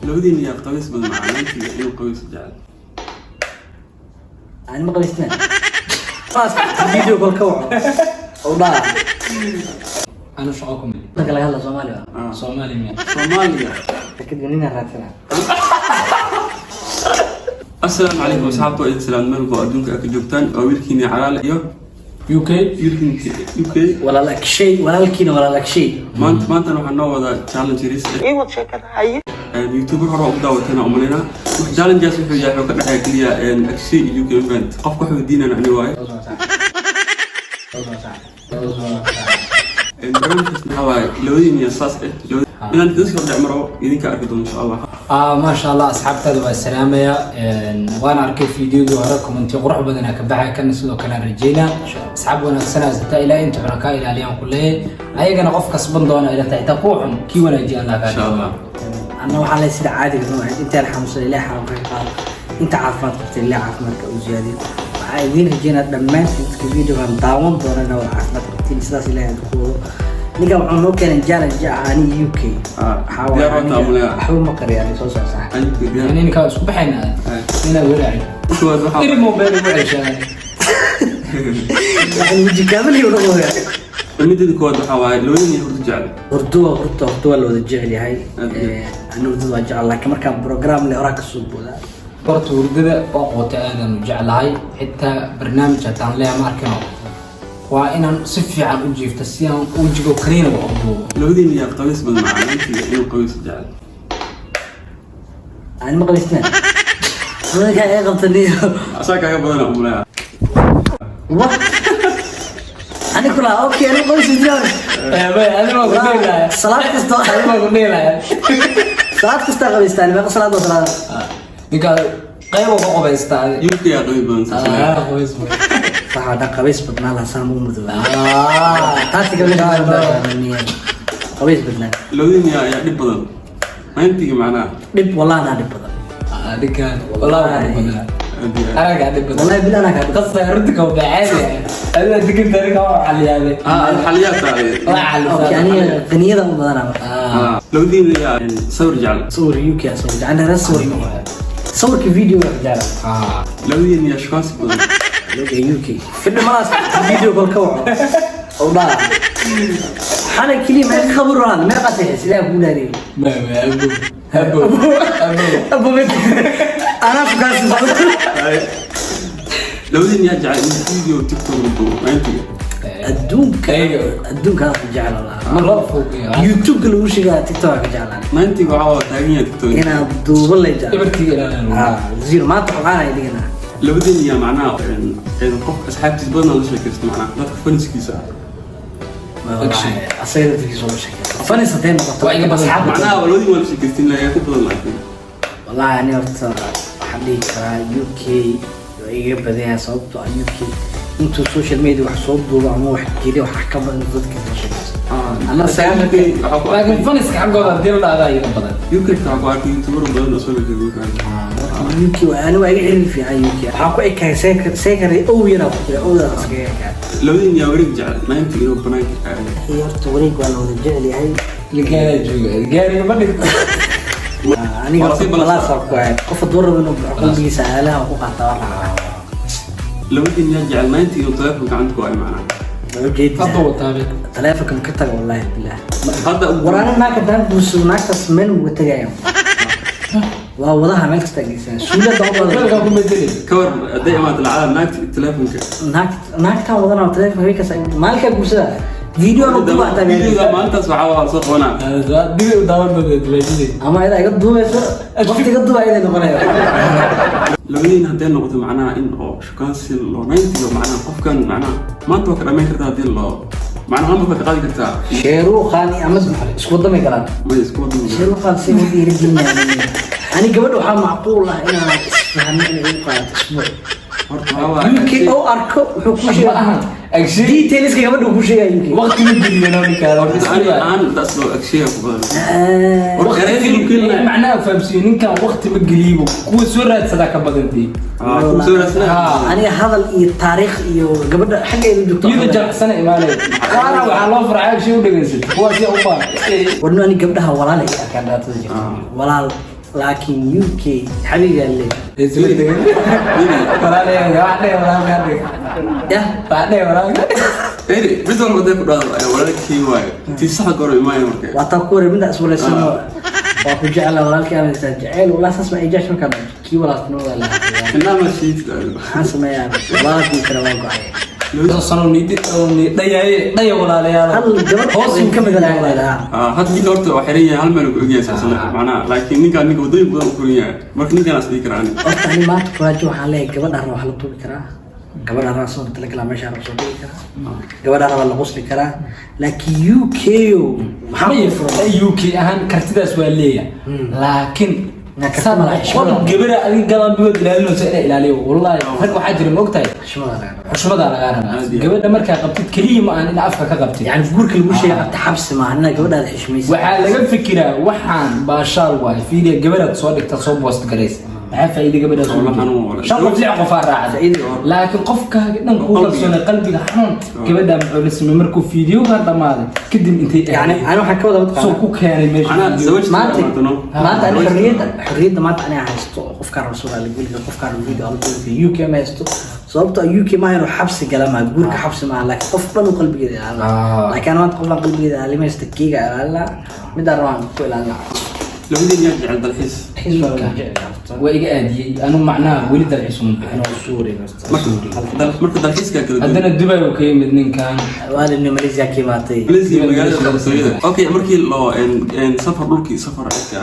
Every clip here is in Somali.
Labadiina yaa qabays badan macalimiintiga inuu qabays jecel? Ani ma qabaysnaa. Video call ka waco oo dhaa. Anu shaqo ku mali. Dadka laga hadla Soomaaliya. Ah. Soomaali miya? Soomaaliya. Kadib nina raadsana. Asalaamu calaykum asxaabta, waa idin salaam meel walba oo adduunka aad ka joogtaan. Waa wiilkiini Calaale iyo UK. Wiilkiini UK. Walaal Akshay, walaalkiina walaal Akshay. Maantana waxaan noo wadaa challenge yariis ah. YouTuber hore u daawatayna umalaynaa. Marka challengeaas wuxuu yahay, wuxuu ka dhexeeya keliya Akshay iyo UK event. Qofka wuxuu weydiinana ani waaye. Barnaamijkaas maxaa waaye? Labadiin iyo saas eh inaan dadka dhex maro idinka arki doono, insha Allah. Ah, maasha Allah, asxaabtaada waa salaamaya. Waan arkay fiidiyoogii hore, commentiyo qurux badanaa ka baxay. Kana sidoo kale aan rajeynaa asxaab wanaagsan haysata. Ilaa inta xuna kaa ilaaliyaan ku leeyahay. Ayagana qof kasban doona ila tahay, xitaa kuwa xun kii wanaajiya Allah kaa insha dhigo. Allah. Anna waxaa leh sida caadiga noo ahayd, intaan xanuunsan Ilaahay xanuunka ka qaado, inta caafimaad qabta Ilaahay caafimaadka u ziyaadiyo. Waxaa idiin rajeynaa dhammaantiin dadka videogan daawan doona inaa wada caafimaad qabtiin. Sidaas Ilaahay idinku wado. Ninkan wuxuu noo keenay challenge ah, ani UK. Ah, waxaa waaye diyaar waa aniga taamulaya. Waxba ma qariyaan, soo soo sax. Ayuu diyaar. Yani ninkaa isku baxaynaa inaad walaaci Kuwaad waxaa iri mobile ugu ceshaa. Yani weji kaamil iyo noqoya. Midda koowaad waxaa waaye, labadiin iyo hurdo jecel? Hurdo waa hurdo, hurdo waa la wada jecel yahay. Aad iyo Ani hurdada waa jecel, laakiin markaan program le horaa kasoo boodaa. Horta hurdada waa qoota, aadan u jeclahay. Xitaa barnaamij hataan leeyahay ma arkino, waa inaan si fiican u jiifto si aan wejigo kaliina wax u duubo. Labadiin yaa qabays badan macalimiintiga inuu qabays jecel? Ani ma qabaysnaa. Ninkaa ee qabtaniyo. Asaa kaaga badana umaleya. What? Ani kula, okay, ani qabays diyaar. Adiga ku dheelaya. Salaad kasta. Adiga ku dheelaya. Salaad kasta qabaystaan. Meeqa salaad waa salaad? Ninkaa qayb ka qabaystaa. UK yaa qabays badan saas leeyahay. Ah, qabays badan. Sax, hadda qabays badnaa lahaa saan u madooba. Ah. Taasi qabays qabays badnaa. Labadiin yaa dhib badan 90-ga macnaha? Dhib wallahi anaa dhib badan. Ah, ninkaan wallahi waa dhib badan. Aad iyo aad. Anagaa dhib badan. Wallahi bil anaa kaa dhib. Qasay runta ka baxaadi. Adiga degan taariikh waa xaliyaaday. Ah, alxaliyaad tahay. Waa xalisaa. Okay, aniga qaniyada u badanaa marka. Ah. Ah, labadiin yaa sawir jecel? Sawir UK aa sawir jecel, reer sawir sawirka video waa jecel. Ah. Labadiin yaa shukaansi badan? Loga UK fidhi malaas video call ka waco oo dhaa xana keliya meeqa khabar raad meeqa saxiix ilaaha kuu dhaariyay. Ma ma abu. Abu. Abu. Abu mid anaa shukaansi badan. Labadiin yaa jecel in video TikTok la duubo 90-ga? Adduunka. Ayaga. Adduunka aan jecel walaa. Ma loo fogeeyo. YouTube-ka lagu sheegaa TikTok ka jeclaa. 90-ga waxaa waa taagan yahay TikTok. Inaad duubo la jecel. Ibartiga ilaalin. Ah, zero maanta waxaan ay dhiganaa. Labadiin yaa macnaha qof asxaabtiis badan la sheekaysto, macnaha dadka fanskiisa ah? Action. Asaga dadkiisa la sheekaysta fanis hadday noqoto. Waa iga badan. Asxaabta. Macnaha labadiin waa la sheekaystin, laakiin ku badan laakiin. Wallahi ani horta waxaan dhihi karaa UK waa iga badan yahay, sababtoo ah UK intuu social media wax soo duubo ama wax geliyo, wax ka badan dadkiisa la sheekaysto. Ana UK waxaa ku Laakiin arkay faniska xaggooda haddii la dhahdaa iga badan. UK waxaa ku arkay YouTuber badan oo soo joogo. UK waa ani waa iga xiriir fiican. UK waxaa ku ekahay seekare ow yaraa ku jira owdaas iskaga ekahay. Labadiin yaa wareeg jecel 90 inuu banaanka aado? Iyo horta wareeg waa la wada jecel yahay. Ninkaana jooga. Gaariga ma dhigto. Aniga Waa sii horta balaasaa ku ahayd qof hadduu rabo inuu baxo qalbigiisa aalaha ku qaataa waa raacaa. Labadiin yaa jecel 90 inuu telefoon gacanta ku hayo macnaha? Waa ujeeddaa. Hadda wataa. Taleefonka ma ka taga, wallahi bilah. Hadda War ani naagka daan guursado, naagtaas meel uga tagaya waa wadaha meel kasta geysan suulada u Dalka badan. ku bedelay. Ka war hadday imaato lacala naagta telefoonka? Naagtaan wadana taleefonka habeenkaas maalinkaa guursada video aan duuba hataa meel. Videoga maalintaas waxaa waa soo qabanaa. Dib u daawan doonta dilaajinay. Ama ayada iga duubayso, waqti iga duuba ayada noqonaya. Labadiin hadday noqoto macnaha in oo shukaansi loo 90-ga, macnaha qofkan macnaha maanta waa ka dhamayn kartaa haddii loo macnaha lambarka ka qaadi kartaa? Sheeruuqaan iyo ama isku wadamay galaan. May isku wadan. Sheeruuqaan si u dhiirigelinaya ani gabadha waxaa macquul ah inaan isfahmo inay igu qaadato isbuuc. Horta waxaa waaye UK oo arko wuxuu ku Ma ahan. sheegay Agshay. detailska gabadha uu ku sheegaya UK. Waqti ma geliyeen oo ninkaan. Horta ani ahaan daas loo agsheeya ku badan. Horta ereyga lukilna. Macnaha fahamsiiyo, ninkan waqti ma geliyibo, kuwa soo raadsadaa ka badantay. Ah, ku soo raadsanaa. Ah. Aniga hadal iyo taariikh iyo gabadha xaggeeda joogto. Iyadoo jalacsana imaanaya qaara waxaa loo farcay agshay u dhagaysatay kuwaasi u baahan. Warno ani gabdhaha walaal ay arkaan dhibaatada jirta. Ah. Walaal. Laakiin UK xabiigaa leeyahay. Isla degan. Walaalayaal, wax dheh walaalka dheh. Yah. Wax dheh walaalka. Eri, mid walba dee ku dhahdo walaalkii waayo intii sax goor imaaya marka. Waa taa ku wareer midda iswareysano, waa ku jecla walaalkii amaysaa jeceyl walaa saas ma ijash markaa dhaho kii walaaltinimada la. Inaama shiid. Maxaan sameeyaa? Walaalkii kale waa go'ay. Sano niidi dhayaye dhaya walaalayaal. Hal gabadh Hoos ka mid ah. Hadda ninka horta waa xiran yahay, hal meel ku ogyahay saasna macnaha, laakiin ninkaan ninka waddooyin badan u furan yahay, marka ninkaan as dhihi karaa aniga. Horta ani maanta kuraajo waxaan leeyahay gabadha raba wax la duubi karaa, gabadha raba soo talagalaa meesha raba soo dhigi karaa, gabadha raba la qosli karaa, laakiin UK o maxaa Maya, ku furan? UK ahaan kartidaas waa leeyahay, laakiin Karti ma laha, qol gabadha adiga galan bigood ilaalinayso inay ilaaliyo, wallahi rag waxaa jira, ma ogtahay? Xushmada laga rabaa. Xushmadaa lagaa rabaa. Aad iyo aad. Gabadha markaa qabtid keliya ma ahan in afka ka qabtid. Yani guurka lagu sheegay qabta xabsi maaha, inaad gabadhaada xishmaysa. Waxaa laga fikiraa waxaan baashaal waaye. Fiiriya, gabadhaad soo dhigta, soo post garaysa, maxaa faa'iido gabadhaas Oo la ugu xanuun jira? wala. Shan qof, lix qof aa raacday. Faa'iido oo- Laakiin qofkaaga dhan kuu Qalbiga. kalsoonay, qalbiga xanuun gabadhaa muxuu la sameeyey markuu fiidiyowgan dhammaaday kadib intay yani aaday? Ani waxaan ka wada Soo ku keenay meesha Macnaha fiidiyowga. zawajta Maanta maantano. maanta ani xorriyadda maanta aniga haysto oo qofkaan rabo soo la geli karo, qofkaan rabo video ala duubi karo, UK ma haysto, sababtoo ah UK maaha inuu xabsi gala maaha, guurka xabsi maaha, laakiin qof dhan uu qalbigeeda ilaalina. Laakiin ana maanta qofaan qalbigeeda ilaalima haysta, keyga ilaalina, midaan rabaan ku ilaalina. Labadiin yaa jecel dalxiis? Dalxiis waa la jecel horta. Waa iga aadiyey anu, macnaha weli dalxiis uma bixin. Anoo Suuriya horta. Marka dalxiiskaa kala duwan. Haddana Dubai uu ka yimid ninkan. Waalidni Malaysia ka imaatay. Malaysia magaalada boqortooyada. Okay, markii loo en safar dhulkii, safar cirka.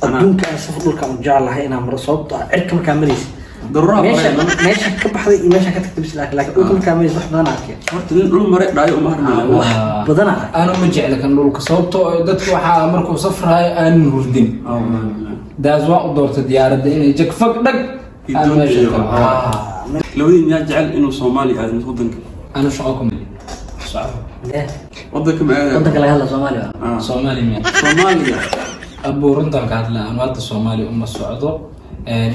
Adduunka aan safar dhulka aan jeclahay inaan maro, sababtoo ah cirka markaa maraysa Daruuraha meesha marayna. Meesha ka baxday iyo meesha ka tagtay bis, laakiin dhulka markaa maraysa wax badan arkeen. Horta nin dhul maray dhaayo uma harmayo. Wax badan arkay. Anu ma jecla kan dhulka, sababtoo ah dadka waxaa markuu safrayo aanan hurdin. Daas waan u doortay diyaaradda inay jagfag dhag aan meesha tago. Labadiin yaa jecel inuu Soomaaliya aado mise wadanka? Anu shaqo kuma lihi. Soco. Wadanka ma aadayo? Wadanka laga hadla Soomaaliya. Ah. Soomaali miya? Soomaaliya. Abuu, runtaan ka hadla, anu hadda Soomaaliya uma socdo,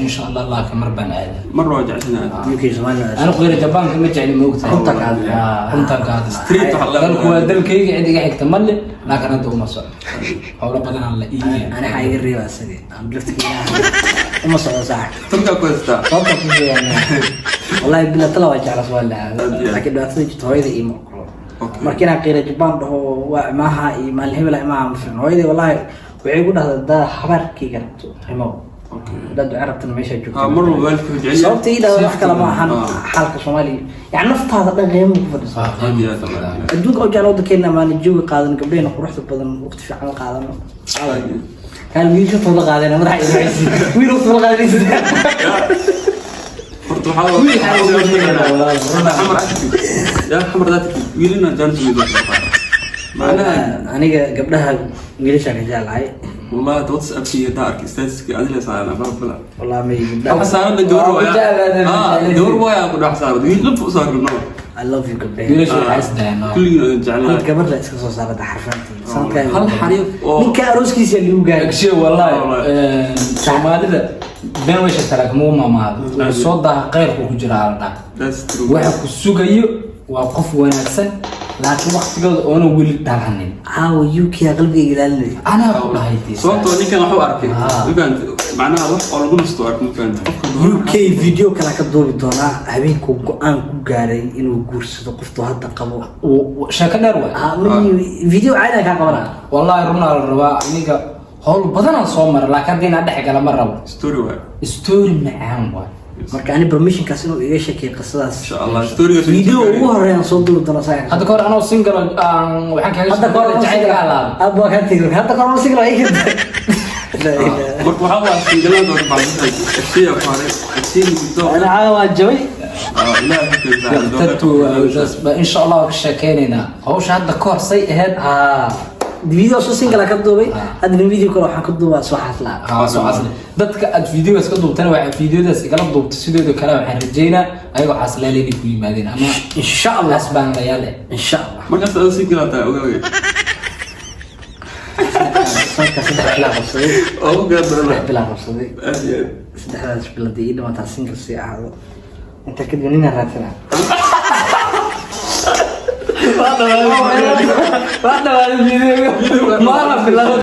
insha Allah, laakiin mar baan aadaa. Mar waa jecesanahay. UK Soomaaliya. Anu qeyra Jabaanka ma jecli, ma ogtahay? Runtaan ka hadla. Ah, runtaan ka hadla. Street waxa la Dalku waa dalkayga, cid iga xigta male, laakiin hadda uma socdo, howlo badan aan la iiya. Ani waxaa iga reeba asaga aan laftigeeda uma socdo saax. Tolkaa ku haystaa. Sababta ku sheegaa, wallahi bila tala waa jecla Soomaaliya aado, Aad iyo aad. laakiin dhibaatada jirta hooyada iima ogolo. Marka inaan qiira Jabaan dhaho waa imaaha iyo maalin hebel imaaha ma fiicno. Hooyadii wallahi waxay igu dhahdaa daa habaarkayga rabto imow, haddaad duca rabtana meeshaa joogto. Ha, mar walba waalidka wuxuu jecel yahay. Sababta ii dhahda wax kale ma ahan. Xaalka Soomaaliya yani naftaada dhan qiimo ku fadhiso. Aad iyo aad, aad iyo aad. Adduunka oo jecla waddankeena maana jawi qaadan, gabdhahena quruxda badan waqti fiican la qaadano. Kaan wiil shantooda qaadeen madaxa iyo wiil waqti la qaadanaysa. Horta waxaa xamar agtid yaa xamar daatid wiilina jaanis way macnaha. Aniga gabdhaha wiilasha ka jeclahay. Wallahi hadda WhatsAppkii haddaa arkay statuska adila saaran bala. Wallahi may waxa gabdhaha saaran gabar Waa ku waaya. jeclahay, Ah, gabar waaya ku dhex saaran wiil dhan u saaran no. I love you gabdhaha. Wiilasha waxay isdayaan. Kulligiin odin Dad jeclahay. gabar la iska soo saarada xarfaantii sanadkan. Hal xariif oo ninka arooskiisa lagu gaaray. Agshe wallahi. Wallahi. Soomaalida been way sheegtaa, laakiin muu maamaado wuxuu soo daaha khayrku ku jira ala dhaha. That's true. Waxa ku sugayo waa qof wanaagsan, laakiin waqtigooda oona weli dhalanin. Caawa UK qalbigayga ilaalinaya. Anaa ku dhahay dee. Sababtoo ninkan waxu arkay Ah. ma fahanti, macnaha wax oo lagu nasto ark, ma fahanti, qofka UK video kale ka duubi doonaa habeenkuu go-aan ku gaaray inuu guursado qoftuu hadda qabo. Sheeko dheer waay. Ah, video caadi aan kaa qabanaa. Wallahi runaa la rabaa, aniga howl badanaan soo mara, laakiin hadda inaan dhex gala ma rabo. Story waay. Story macaan waay. Marka ani permissionkaas inuu iga sheekeeyo qisadaas. Insha Allah storygaas. Video ugu horeeyaan soo duubi doona saa. Hadda kahor anoo single waxaan kaga Hadda kahor jacayl iga alaabay. Aad waa kaa tegey hadda kahor anoo single waa iga. Marka waxaa waa singalada baa ashiya ku haray ashiya muddo. Ana caawa waa jabay. Ilaahay ku Tatu insha Allah waan ka sheekeynaynaa hawsha hadda kahor say ahayd. Ah, video soo single ka duubay, hadda video kale waxaan ka duubaa soo xaslaa. Haa, soo casli dadka aad videogaas ka duubtana, waxaa videodaas igala duubtay sidooda kale, waxaan rajeynaa ayagoo xaslaal inay ku yimaadeen ama Insha Allah. asbaan layaal eh. Insha Allah. Markaas adoo single tahay ogaagay. Sanadka 3 bilaa qabsaday. Oo ku gaadana. 3 bilaa qabsaday. Aad iyo aad. Saddexdaas bilood ii dhamantaa single sii ahaado, inta kadib nina raadsanaa. Waa dhawaaday videoga maala bilaabay.